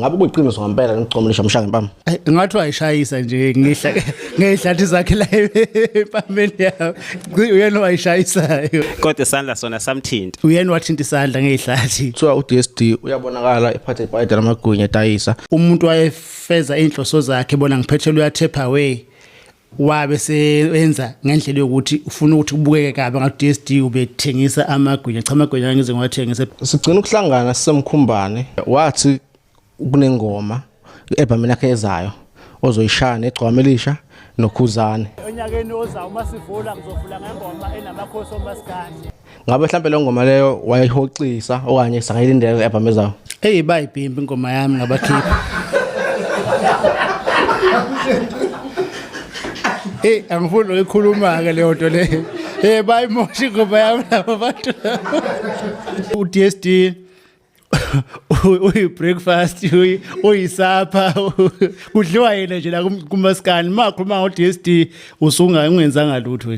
Ngabe kuyiqiniso ngempela ngigcoma lisha mshaya ngempama. Ngathi wayishayisa nje ngihla ngezihlathi zakhe la empameni yawo. Uyena wayishayisayo. Kodwa isandla sona samthinta. Uyena wathinta isandla ngezihlathi. Kuthiwa uDSD uyabonakala ephathe ibhayidi lamagwinya edayisa. Umuntu wayefeza inhloso zakhe bona ngiphethele uyathepha away. Wabe seyenza ngendlela yokuthi ufuna ukuthi kubukeke kabi ngathi DSD ubethengisa amagwinya. Cha, amagwinya ngize ngiwathengise. Sigcina ukuhlangana sisemkhumbane wathi kunengoma i-album yakhe ezayo ozoyishaya negcwama elisha nokhuzane. Onyakeni ozayo uma sivula ngizovula ngengoma enamakhosi omaskandi. Ngabe mhlambe le ngoma leyo wayihoxisa okanye sangayilindela i-album ezayo? Hey, bayibhimbi ingoma yami ngabakhipha. Hey, angifuni ukuyikhuluma ke leyo nto leyo. Hey, bayimosha ingoma yami labo bantu. U-DSD uyi breakfast, uyisapha, kudliwa yena nje la kumaskani. Makhuluma ngo DSD usunga ungenzanga lutho.